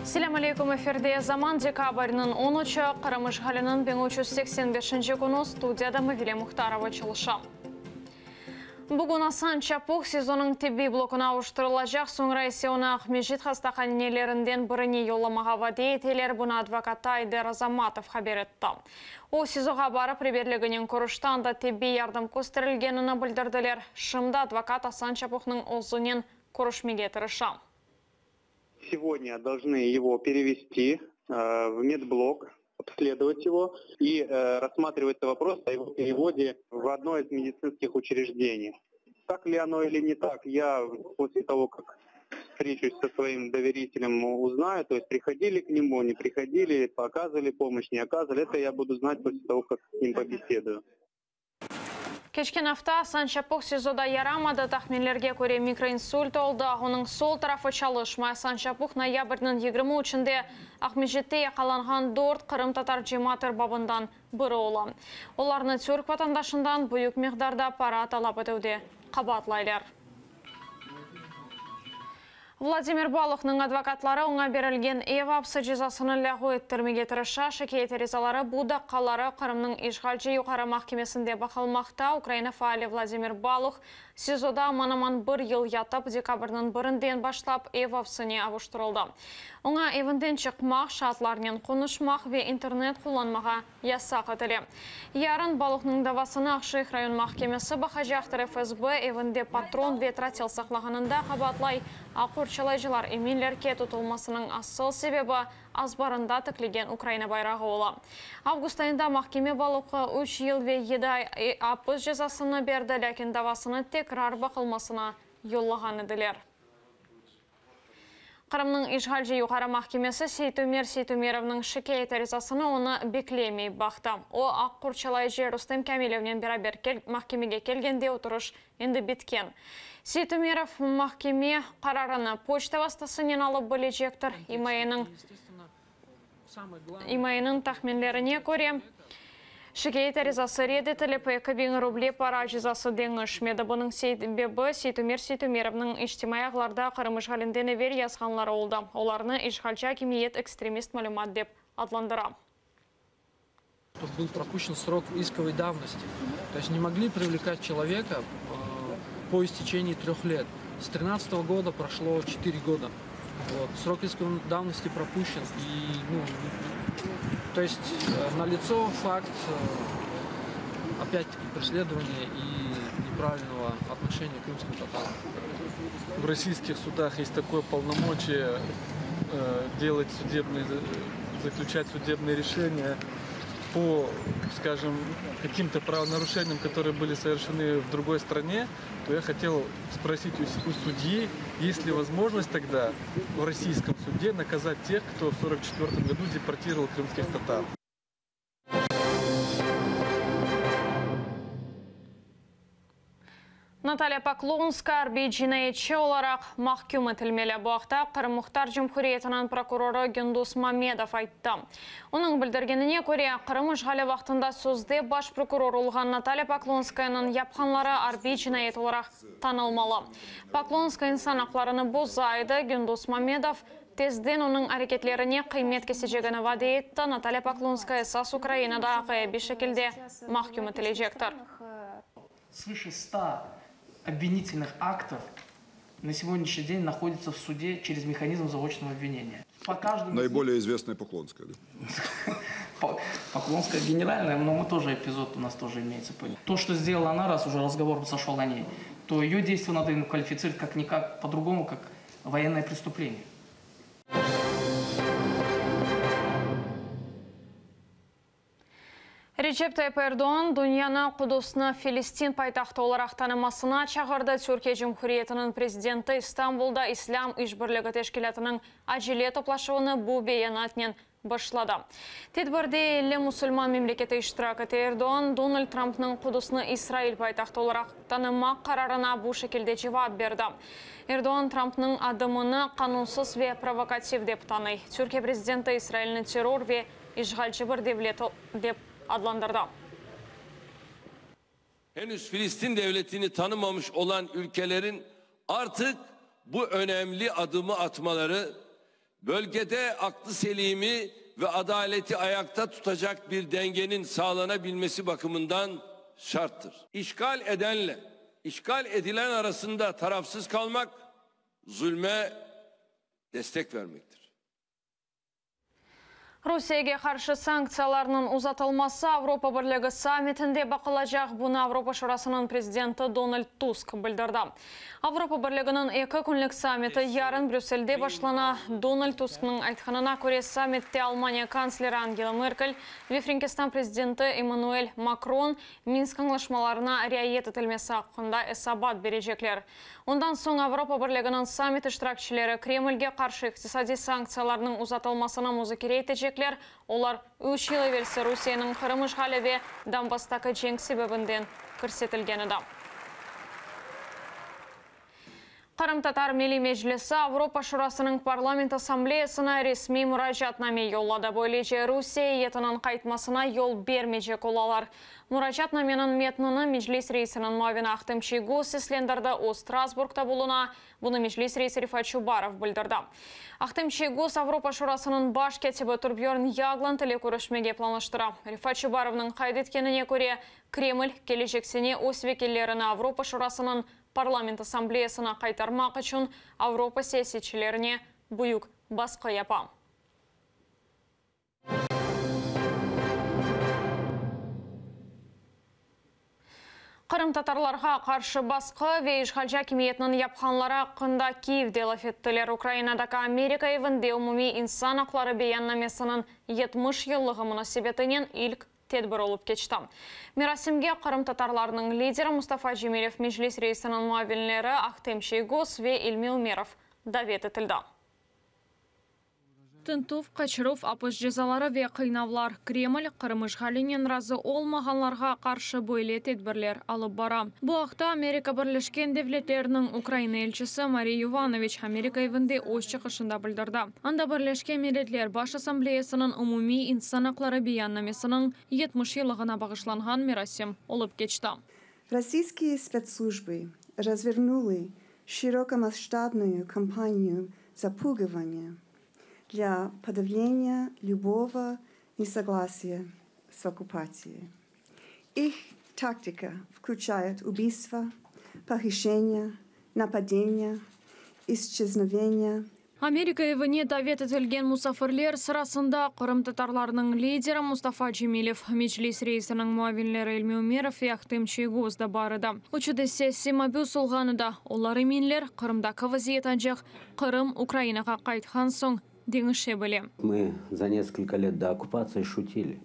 Selâm aleyküm, efirde Zaman, dekabrniñ on üçü, Qırım işğaliniñ 1385-nci künü, studiyada Mavile Muhtarova çalışa. Bugün Asan Çapuh SİZOnıñ tibbiy blokuna avuştırılacaq, soñra ise onı Aqmescit hastahanelerinden birine yollamağa vade eteler, bunı advokatı Ayder Azamatov haber etti. O, SİZOğa barıp, reberliginen körüşti, anda tibbiy yardım kösterilgenini bildirdiler. Şimdi advokat Asan Çapuhnıñ özünen körüşmege tırışa. Segodnâ должны его перевести в медблок, обследовать его и рассматривается вопрос о его переводе в одно из медицинских учреждений. Так ли оно или не так, я после того, как встречусь со своим доверителем, узнаю, то есть приходили к нему, не приходили, показывали помощь, не оказывали, это я буду знать после того, как с ним побеседую. Keçken afta Asan Çapuh SİZOda yaramadı, tahminlerge köre mikroinsult oldı, onıñ sol tarafı çalışmay. Asan Çapuh noyabrniñ 23-ünde Aqmescitte yaqalanğan dört qırımtatar cemaat erbabından biri ola. Olarnı türk vatandaşından büyük miqdarda para talap etüvde qabaatlaylar. Vladimir Baluhnıñ advokatları oña berilgen ev apsi cezasını lâğu ettirmege tırışa. Şikâyet arizaları bu daqqaları Qırımnıñ işğalci Yuqarı mahkemesinde baqılmaqta. Ukraina faali Vladimir Baluh SİZOda aman-aman bir yıl yatıp, dekabrniñ birinden başlap ev apsine avuştırıldı. Oña evinden çıqmaq, şaatlarnen qonuşmaq ve internet qullanmağa yasaq etile. Yarın Baluhnıñ davasını Aqşeyh rayon mahkemesi baqacaqtır. FSB, evinde patron ve trotil saqlağanında qabaatlay. Aq qorçalayıcılar eminler ki, tutulmasınıñ asıl sebebi azbarında tiklegen Ukraina bayrağı ola. Avgust ayında mahkeme Baluhqa üç yıl ve yedi ay apis cezasını berdi, lâkin davasını tekrar baqılmasına yollağan ediler. Qırımnıñ işğalci Yuqarı mahkemesi Seytumer Seytumerovnıñ şikâyet arizasını onı beklemeyip baqtı. O, aq qorçalayıcı Rustem Kâmilevnen beraber mahkemege kelgende oturış endi bitken. Seytumerov mahkeme qararını poçta vastasınen alıp bilecektir. İmayeniñ İmayeniñ tahminlerine köre, şikâyet arizası red etilip, 2000 ruble para cezası deñişmedi. Bunıñ sebebi Seytumer Seytumerovnıñ içtimaiy ağlarda Qırım işğalinden evel yazğanları oldı. Olarnı işğalci akimiyet ekstremist malümat dep adlandıra. Был пропущен срок исковой давности. То есть не могли привлекать человека по истечении трех лет. С 2013 года прошло 4 года. Вот. Срок исковой давности пропущен. И, ну, то есть налицо факт, опять-таки, преследования и неправильного отношения к крымским татарам. В российских судах есть такое полномочие делать судебные, заключать судебные решения по, скажем, каким-то правонарушениям, которые были совершены в другой стране, то я хотел спросить у судьи, есть ли возможность тогда в российском суде наказать тех, кто в 1944 году депортировал крымских татар. Natalya Poklonskaya arbiy cinayetçi olaraq mahküm etilmeli. Bu aqta Qırım Muhtar Cumhuriyetiniñ prokurorı Günduz Mamedov ayttı. Onıñ bildirgenine köre, Qırım işğali vaqtında sözde baş prokuror olğan Natalya Poklonskayanıñ yapqanları arbiy cinayet olaraq tanılmalı. Poklonskaya insan aqlarını boza edi, Günduz Mamedov tezden onıñ areketlerine qıymet kesecegini vade etti, Natalya Poklonskaya esas Ukrainada ğıyabiy şekilde mahküm etilecektir. Свыше 100 обвинительных актов на сегодняшний день находится в суде через механизм заочного обвинения. По каждому Наиболее известная Поклонская, да? Поклонская генеральная, но мы тоже эпизод у нас тоже имеется. То, что сделала она, раз уже разговор зашел о ней, то ее действия надо квалифицировать как никак по-другому, как военное преступление. Recep Tayyip Erdoğan dünyanı Qudusnı Filistin paytahtı olaraq tanımasına çağırdı. Türkiye Cumhuriyetiniñ prezidenti İstanbulda İslâm İşbirligi Teşkilâtınıñ acele toplaşuvını bu beyanatnen başladı. Tedbirde 50 musulman memleketi iştirak ete. Erdoğan, Donald Trumpnıñ Qudusnı İsrail paytahtı olaraq tanımaq qararına bu şekilde cevap berdi. Erdoğan Trumpnıñ adımını qanunsız ve provokativ dep tanıy. Türkiye prezidenti İsrailni terror ve işğalci bir devlet dep adlandırdı. Henüz Filistin devletini tanımamış olan ülkelerin artık bu önemli adımı atmaları. Bölgede aklı selimi ve adaleti ayakta tutacak bir dengenin sağlanabilmesi bakımından şarttır. İşgal edenle işgal edilen arasında tarafsız kalmak zulme destek vermektir. Rusiyege qarşı sanktsiyalarnıñ uzatılması Avropa Birligi sammitinde baqılacaq. Bunı Avropa Şurasınıñ prezidenti Donald Tusk bildirdi. Avropa Birliginiñ eki künlik sammiti yarın Brüsselde başlana. Donald Tusknıñ aytqanına köre, sammitte Almaniya kantsleri Angela Merkel ve Frenkistan prezidenti Emmanuel Makron Minsk añlaşmalarına riayet etilmesi aqqında esabat berecekler. Ondan soñ Avropa Birliginiñ sammit iştirakçileri Kremlge qarşı iqtisadiy sanktsiyalarnıñ uzatılmasını muzakere etecekler, olar üç yıl evelsi Rusiyeniñ Qırım işğali ve Donbasstaki cenk sebebinden kirsetilgen edi. Qırımtatar Milliy Meclisi Avropa Şurasınıñ Parlament Assambleyasına resmiy muracaatname yolladı. Böylece, Rusiye eyyetiniñ qaytmasına yol bermeycek olalar. Muracaatnameniñ metnini Meclis reisiniñ muavini Ahtem Çiygoz seslendirdi, o, Strasburgda buluna. Bunı Meclis reisi Refat Çubarov bildirdi. Ahtem Çiygoz Avropa Şurasınıñ baş kâtibi Torbjörn Yagland ile körüşmege planlaştıra. Refat Çubarovnıñ qayd etkenine köre, Kreml kelecek sene öz vekillerini Avropa Şurasınıñ Parlament Assambleyasına qaytarmaq içün Avropa siyasetçilerine büyük basqı yapa. Qırımtatarlarğa qarşı basqı ve işğalci akimiyetniñ yapqanları aqqında Kiyevde laf ettiler. Ukrainadaki Amerika evinde umumiy insan aqları beyannamesiniñ 70 yıllığı munasebetinen ilk tedbir olıp keçti. Merasimge qırımtatarlarnıñ lideri Mustafa Cemilev, Meclis reisiniñ muavinleri Ahtem Çiygoz ve İlmi Ümerov davet etildi. Tintüv, qaçıruv, apis cezaları ve qıynavlar, Kreml, Qırım işğalinen razı olmağanlarğa qarşı böyle tedbirler alıp bara. Bu aqta Amerika Birleşken Devletleriniñ Ukraina elçisi Mari Yovanoviç Amerika evinde öz çıqışında bildirdi. Anda Birleşken Milletler Baş Assambleyasınıñ Umumiy insan aqları beyannamesiniñ 70 yıllığına bağışlanğan merasim olıp keçti. Rossiyskiye spetslujbı razvernuli şirokomasştabnuyu kampaniyu zapugivaniya для подавления любого несогласия с оккупацией. Их тактика включает убийства, похищения, нападения, исчезновения. Amerika evine davet etilgen musafirler sırasında qırımtatarlarnıñ lideri Mustafa Cemilev, Meclis reisiniñ muavinleri İlmi Ümerov ve Ahtem Çiygoz da bar edi. Üçü de siyasiy mabüs olğan edi. Olar eminler, Qırımdaki vaziyet ancaq Qırım Ukrainağa qaytqan soñ deñişe bile. Мы за несколько лет до оккупации шутили,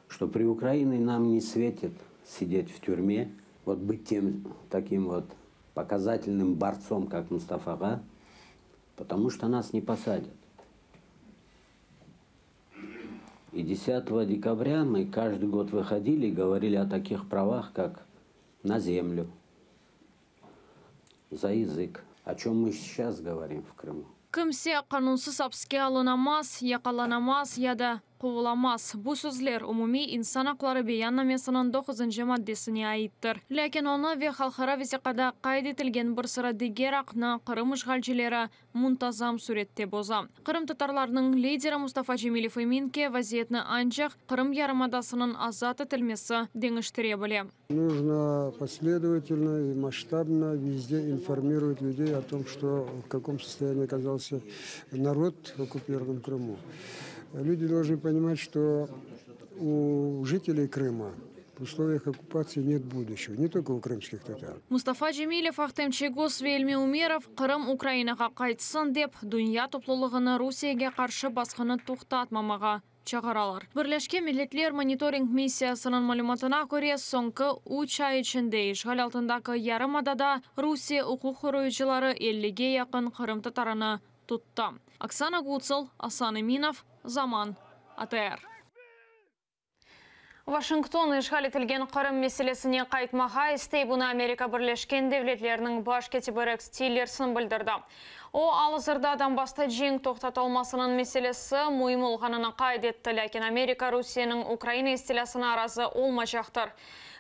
что при Украине нам не светит сидеть в тюрьме, вот быть тем таким вот показательным борцом, как Мустафа-ага, потому что нас не посадят. И 10 декабря мы каждый год выходили и говорили о таких правах, как на землю, за язык, о чем мы сейчас говорим в Крыму. Kimse qanunsız apiske alınamaz, yaqalanamaz ya da quvulamaz. Bu sözler Umumiy insan aqları beyannamesiniñ doquzıncı maddesine aittir. Lâkin onı ve halqara vesiqada qayd etilgen bir sıra diger aqnı Qırım işğalcileri muntazam sürette boza. Qırımtatarlarnıñ lideri Mustafa Cemilev emin ki, vaziyetni ancaq Qırım yarımadasınıñ azat etilmesi deñiştire bile. Нужно последовательно и масштабно везде информировать людей о том, что в каком состоянии оказался народ в оккупированном Крыму. Люди должны понимать, что у жителей Крыма в условиях оккупации нет будущего, не только у крымских татар. Mustafa Cemilev, Ahtem Çiygoz ve İlmi Ümerov Qırım Ukrainağa qaytsın dep, dünya toplulığını Rusiyege qarşı basqını toqtatmamağa çağıralar. Birleşken Milletler Monitoring missiyasınıñ malümatına köre, soñki üç ay içinde işğal altındaki yarımadada Rusiye uquq qoruyıcıları ellige yaqın qırımtatarını tuttı. Oksana Gutsol, Asan Eminov, Zaman, ATR. Vaşington işğal etilgen Qırım meselesine qaytmağa istey, bunı Amerika Birleşken Devletleriniñ baş kâtibi Reks Tillerson bildirdi. O, al-azırda Donbassta cenk toqtatılmasınıñ meselesi müim olğanını qayd etti, lâkin Amerika Rusiyeniñ Ukraina istilâsına razı olmacaqtır.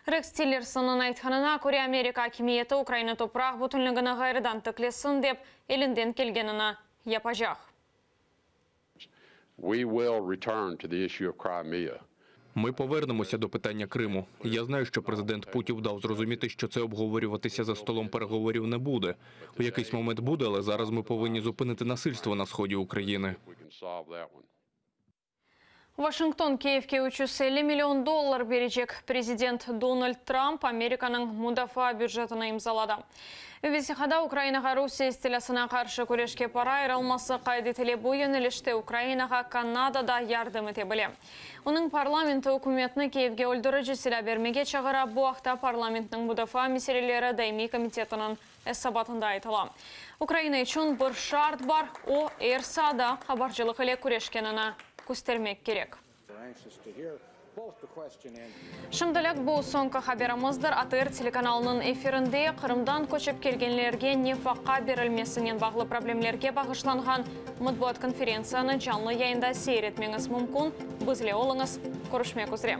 Reks Tillersonnıñ aytqanına köre, Amerika akimiyeti Ukraina topraq bütünligini ğayrıdan tiklesin dep elinden kelgenini yapacaq. We will return to the issue of Crimea. Ми повернемося до питання Криму. Я знаю, що президент Путін дав зрозуміти, що це обговорюватися за столом переговорів не буде. У якийсь момент буде, але зараз ми повинні зупинити насильство на сході України. We can solve that one. Washington Kiyevge 350 million dollar berecek. Prezident Donald Trump Amerikanıñ mudafaa bücetini imzaladı. Vesiqada Ukrainağa Rusiye istilâsına qarşı küreşke para ayırılması qayd etile bu yönelişte Ukrainağa Kanada da yardım ete bile. Onıñ parlamenti ükümetni Kiyevge öldürici silâ bermege çağıra bu aqta parlamentniñ mudafaa meseleleri daimiy komitetiniñ esabatında aytıla. Ukraina içün bir şart bar, o, er saada qabarcılıq ile küreşkenini köstermek kerek. Şimdilik bu soñki haberimizdir. ATR telekanalınıñ efirinde Qırımdan köçip kelgenlerge nefaqa berilmesinen bağlı problemlerge bağışlanğan matbuat konferentsiyanı canlı yayında seyir etmeñiz mümkün. Bizle oluñız. Körüşmek üzre.